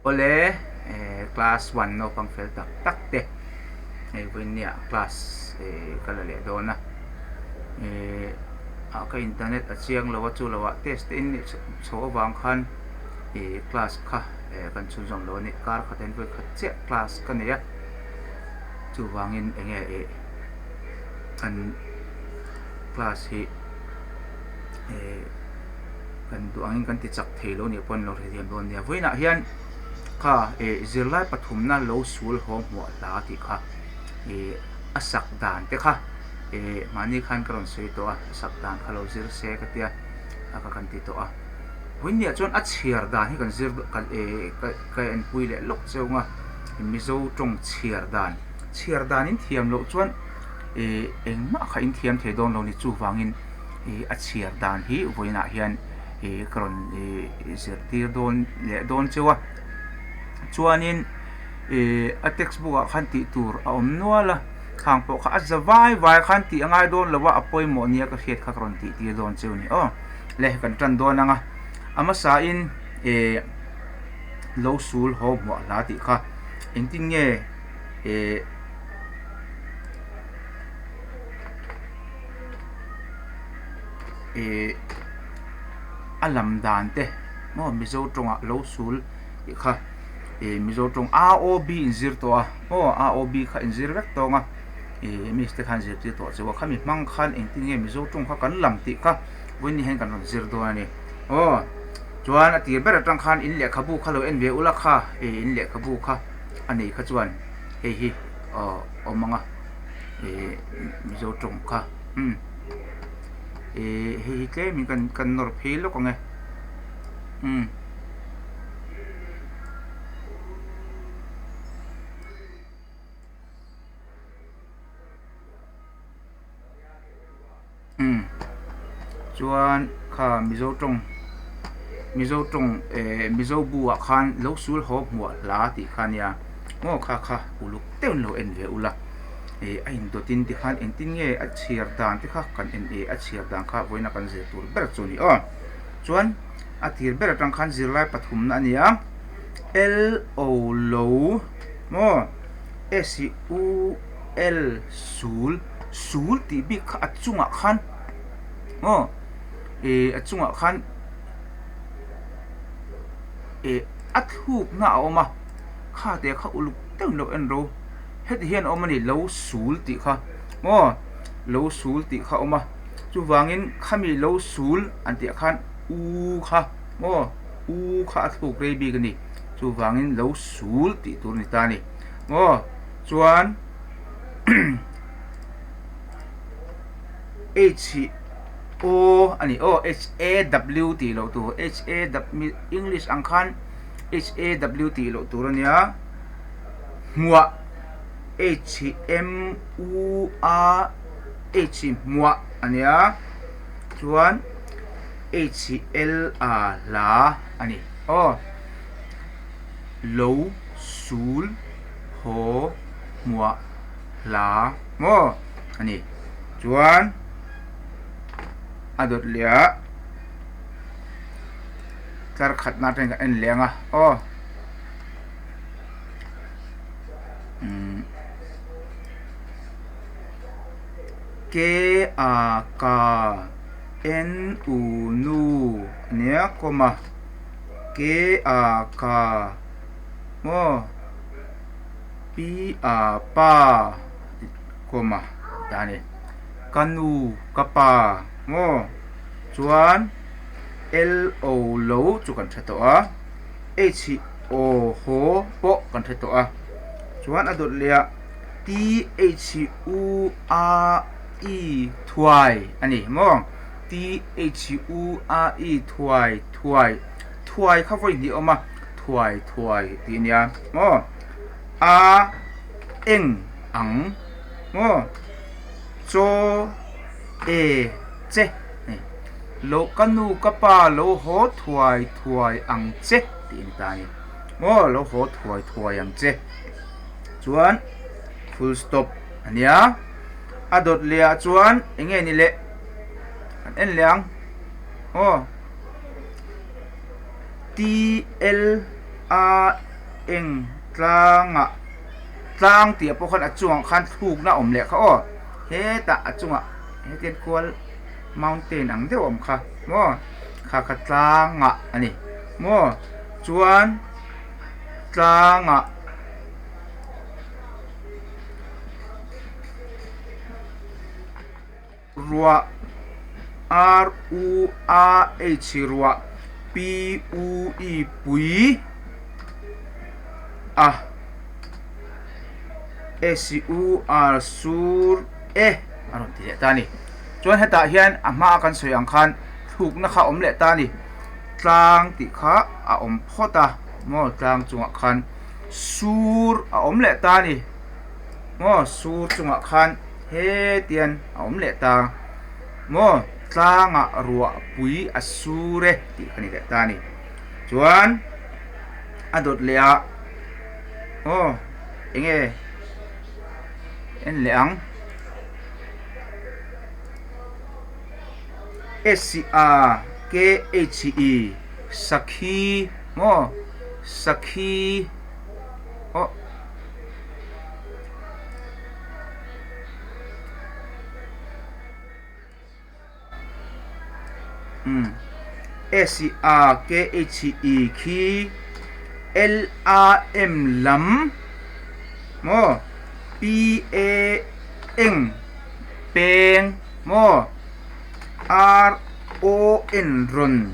Awle, class one naupang fel tak tak te hei vawinia class ka la leh dawn a, ah ka internet a chiang lo a chu lo ah test te in neih chhoh avang khan class kha kan chhunzawm lo a ni, kar khat hian vawi khat chiah class ka nei a, chuvangin eng nge ih kan class hi eh. Kan duh angin kan ti chak thei lo nih pawh an lo hrethiam dawn nia. Vawiinah hian kha eh zirlai pathumna lo sul haw hmuah hla tih kha eh a sak dan te kha eh mahni khan ka rawn sawi tawh a, a sak dan kha lo zir se ka tia a ka kan ti tawh a. Vawiinniah chuan a chhiar dan hi kan zir kan eh ka enpui leh lawk cheu ang a, Mizo tawng chhiar dan, chhiar dan in thiam loh chuan eh engmah kha in thiam thei dawn lo ni chuvangin. ih a chhiar dan hi vawiinah hian ih ka rawn ih zirtir dawn leh dawn cheu a chuanin ih a text book ah khan tih tur a awm nual a khang pawh kha a za vai vai khan tih a ngai dawn lo a a pawimawh nia ka hriat kha ka rawn tih tir dawn cheu a ni aw le kan tan dawn ang a a hmasa in ih lo sul haw hmuah hla tih kha engtin nge ih. Ihh a lam dan te maw mizo tawngah lo sul tih kha ih mizo tawng a aw b in zir tawh a maw a aw b kha in zir vek tawng a ih miss te khan zirtir tawh chu a khami hmang khan engtin nge mizo tawng kha kan lam tih kha vawiin hian kan rawn zir dawn a ni aw chuan a tir ber atang khan in lehkhabu kha lo en ve ula kha ih in lehkhabu kha a nei kha chuan hei hi aw awm ang a. Ihh mizo tawng kha umm ihh hei hi tlem in kan kan nawr phei lawk ang e umm. Umm chuan kha mizo tawng mizo tawng eh mizo bu ah khan lo sul haw hmuah hla tih kha ania maw kha kha uluk deuh in lo en ve ula eh a indawt in tikhan engtin nge a chhiar dan te kha kan en eh a chhiar dan kha vawiin a kan zir tur ber chu a ni aw chuan a tir ber atang khan zirlai pathumna a ni a L O lo maw S U L sul sul tih bik kha a chungah khan aw ih a chungah khan ih a thlukna a awm a kha te kha uluk deuhin lo en ro heti hian a awm a ni lo sul tih kha aw lo sul tih kha a awm a chuvangin khami lo sul an tih ah khan u kha aw u kha a thluk rei bik a ni chuvangin lo sul tih tur a ni ta a ni aw. Chuan H hi O a ni aw H A W tih loh tur H A W English ang khan H A W tih loh tur a nia hmuah H hi M U A H hi hmuah a nia chuan H hi L A hla a ni aw lo sul. haw hmuah hla maw a ni. Chuan a dawt leh ah tlar khatna atangin kan en leh ang a aw umm K A ka N U nu a nia comma K A ka maw. Pi a pa comma tah a ni ka nu ka pa maw chuan L O lo chu kan hre tawh a H hi aw haw pawh kan hre tawh a chuan a dawt leh ah T H U A E thuai a ni maw T H U A E thuai thuai thuai kha vawi hnih a awm a. Thuai thuai tih a nia maw a eng ang maw chaw e che lo ka nu ka pa lo haw thuai thuai ang che tih a ni ta a ni maw lo haw thuai thuai ang che chuan full stop a nia a dawt leh ah chuan eng nge ni leh kan en leh ang aw. T L A Eng tlangah tlang tih ah pawh khan a chungah khan thlukna a awm leh kha aw hetah a chungah hetiang kual mountain ang deuh a awm kha maw kha kha tlangah a ni maw chuan tlangah Ruah, R-U-A-H ruah, P-U-I pui, a, S-U-R sur e a rawn ti leh ta a ni. Chuan hetah hian a hmaa kan sawi ang khan thlukna kha a awm leh ta a ni. Tlang tih kha a awm phawt a maw tlang chungah khan sur a awm leh ta a ni. Maw sur chungah khan hetian a awm leh ta maw tlangah ruah pui a sur e tih kha ni leh ta a ni chuan a dawt leh ah aw eng nge en leh ang S A K H E sakhi maw sakhi aw. Umm S A K H E khi L A M lam maw P A eng peng maw R O N rawn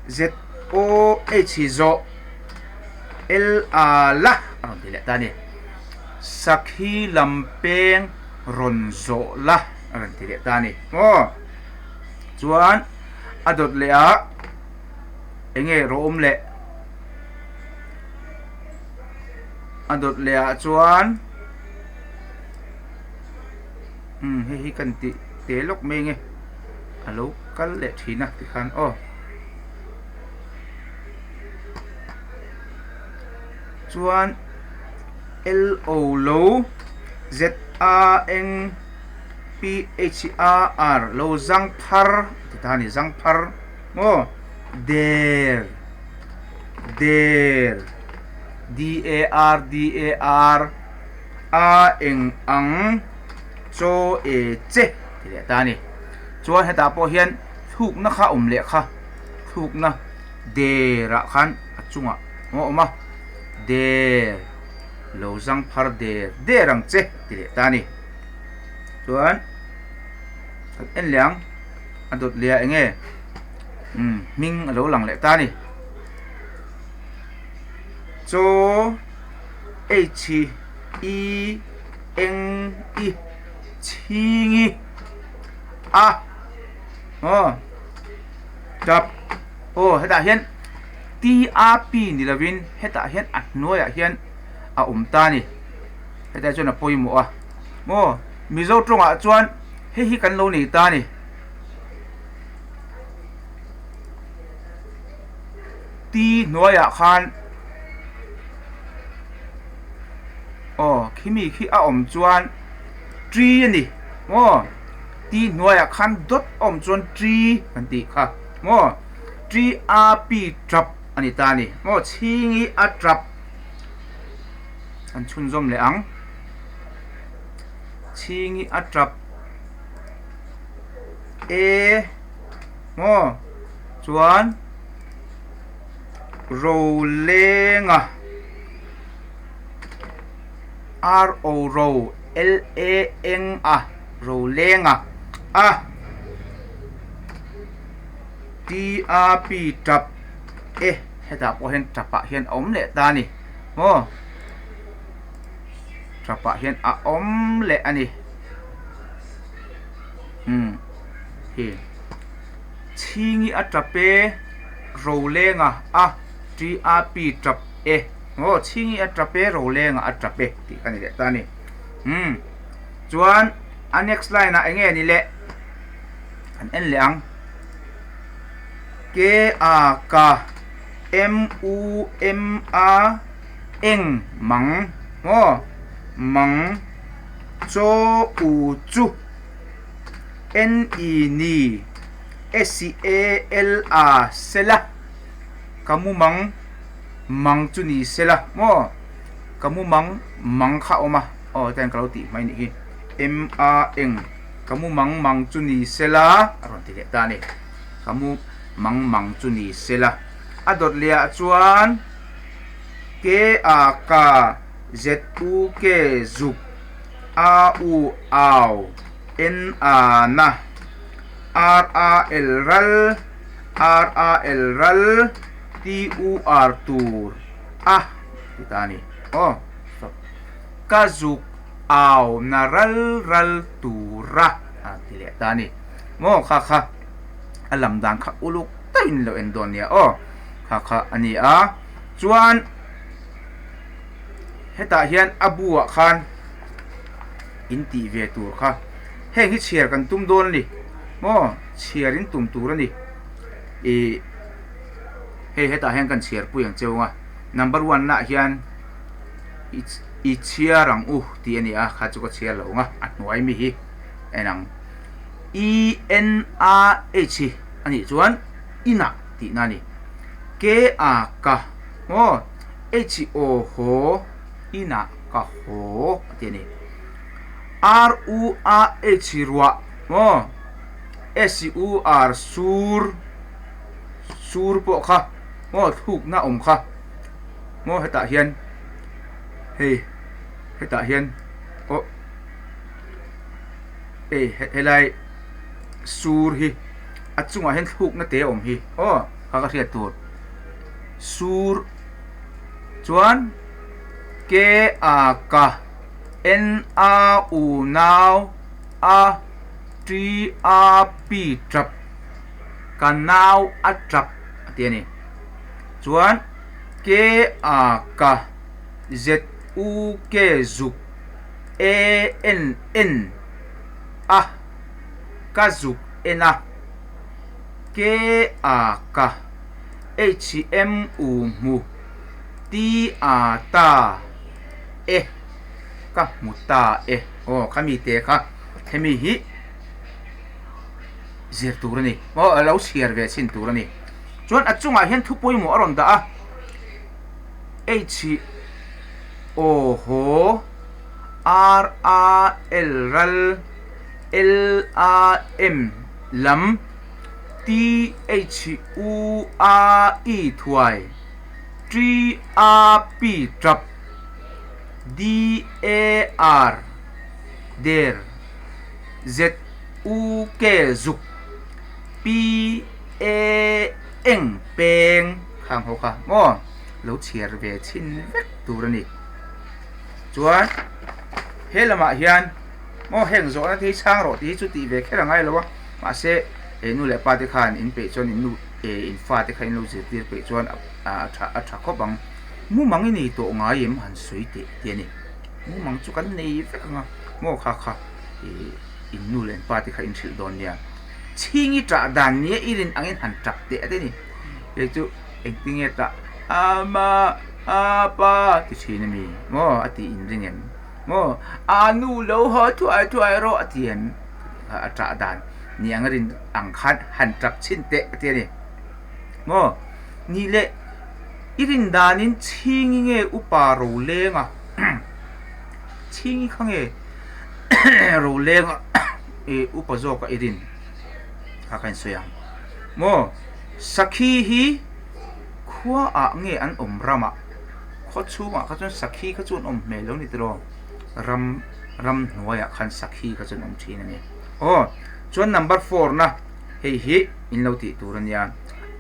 Z O H zawh L A la a rawn ti leh ta a ni. Sakhi lam peng rawn zawh la a rawn ti leh ta a ni. Aw chuan a dawt leh ah eng nge rawh awm leh a dawt leh ah chuan umm hei hi kan tih te lawk mai nge a lo kal leh thin a tikhan aw. Chuan L O lo Z A N P H A R lo zang phar ti ta a ni zang phar maw der der D A R D A R A eng ang chaw e che ti leh ta a ni chuan hetah pawh hian thlukna kha awm leh kha. thlukna der ah khan a chungah a awm a der lo zang phar der der ang che ti leh ta a ni chuan kan en leh ang a dawt leh ah eng nge umm hming a lo lang leh ta a ni chaw h i eng i chhing i a aw. Tap, Aw hetah hian TRP ni lovin hetah hian a hnuaiah hian a awm ta a ni. Hetah chuan a pawimawh a. Maw Mizo tawngah chuan hei hi kan lo nei ta a ni. T hnuaiah khan aw khimi khi a awm chuan T a ni. Maw. Ti hnuaiah khan dawt awm chuan tri kan tih kha maw tri a pi tap a ni ta a ni maw chhingi a tap kan chhunzawm leh ang chhingi a tap e maw chuan rolenga R O ro L A eng a ro leng a a T A P tap e hetah pawh hian tap ah hian a awm leh ta a ni maw tap ah hian a awm leh a ni umm hi chhingi a tap e ro leng a a T A P tap e. Aw chhingi a tap e Roleng a tap e tih ka ni leh ta a ni. Umm chuan a next line ah enge ni leh kan en leh ang. K A K M U M A eng mang maw mang chaw u chu N I ni S A L A sela ka mu mang. Mang chu ni se la maw? Ka mumang mang kha a awm a, aw hetiang hian ka lo tih hmai nih hi. M A eng ka mumang mang chu ni se la a rawn ti leh ta a ni. Ka mumang mang chu ni se la. A dawt leh ah chuan K A K Z U K zuk A U au N A na R A L ral R A L ral T U R tur a ti ta a ni. Aw stop. Ka zuk au na ral ral tura a ti leh ta a ni. Maw kha kha a lam dan kha uluk takin lo en dawn nia aw. Kha kha a ni a. Chuan hetah hian a bu ah khan in tih ve tur kha heng hi chhiar kan tum dawn a ni. Maw chhiar in tum tur a ni. Ih hei hetah hian kan chhiar pui ang cheu a number one lah hian i i chhiar ang u tih a ni a kha chu ka chhiar lo ang a a hnuai mi hi en ang E N A H hi a nih chuan inah tihna a ni K A K maw H O haw inah ka haw a ti a ni R U A H ruah maw S U R sur sur pawh kha maw thlukna awm kha maw hetah hian hei hetah hian aw hei helai sur hi a chungah hian thlukna te a awm hi aw kha ka hriat tur sur chuan K A K N A U nau A T A P tap ka nau a tap a ti a ni. Chuan K A K Z U K zuk A N N a ka zuk en a K A K H M U hmu T A ta e ka hmu ta e aw khami te kha hemi hi zir tur a ni aw a lo chhiar ve chhin tur a ni chuan a chungah hian thu pawimawh a rawn dah a H O haw R A L ral L A M lam T H U A I thuai T A P tap D A R der Z U K zuk P A eng peng khang ho kha maw lo chhiar ve chhin vek tur a ni. Chuan he lamah hian maw heng zawhna te hi chhang rawh tih hi chu tih ve kher a ngai lo a, mahse he nu leh pa te khan in peih chuan in nu eh in fa te kha in lo zirtir peih chuan a tha a tha khawp ang. Mumang i nei tawh ngai em han sawi teh tih a ni. Mumang chu kan nei vek ang a maw kha kha ih in nu leh in pa te kha in hrilh dawn nia. Chhingi tah dan nia i rin angin han tap teh a ti a ni. Kei chu engtinge tah ama apa ti thin a mi maw a tih in ring em maw a nu lo haw thuai thuai rawh a ti em a tah dan ni ang a rin ang khan han tap chhin teh a ti a ni maw nih leh i rin danin chhingi nge upa ro leng a chhingi kha nge ro leng a ih upa zawk a i rin kha ka insawi ang maw sakhi hi khua ah nge an awm ram ah khaw chhungah kha chuan sakhi kha chu an awm hmel lo ni tiraw ram ramhnuai ah khan sakhi kha chu an awm thin a ni aw chuan number four na hei hi in lo tih tur a nia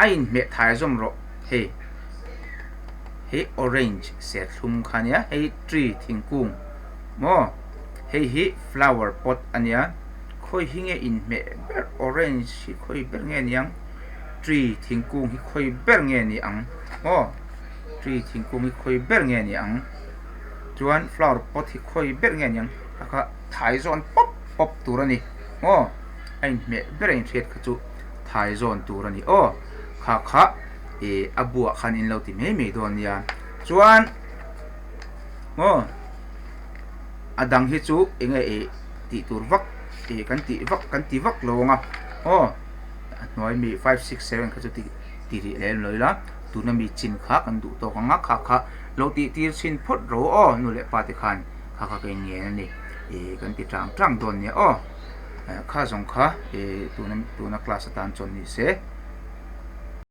a inhmeh thai zawm rawh hei hei orange serthlum kha a nia hei tree thingkung maw hei hi flower pot a nia khawi hi nge inhmeh ber orange hi khawi ber nge niang tree thingkung hi khawi ber nge ni ang maw tree thingkung hi khawi ber nge ni ang chuan flower pot hi khawi ber nge niang kha kha thai zawn pawp pawp tur a ni maw a inhmeh ber a inhriat kha chu thai zawn tur a ni aw kha kha ih a buah khan in lo ti mai mai dawn nia chuan maw a dang hi chu eng nge ih tih tur vak ih kan tih vak kan ti vak lo ang a aw a hnuai mi five six seven kha chu ti ti rih lem lo ila. Tuna mi chin kha kan duh tawk ang a, kha kha lo tih tir chhin phawt ro aw nu leh pa te khan kha kha ka inngen a ni ih kan ti tang tang dawn nia aw. Kha zawng kha ih tuna tuna class atan chuan ni se.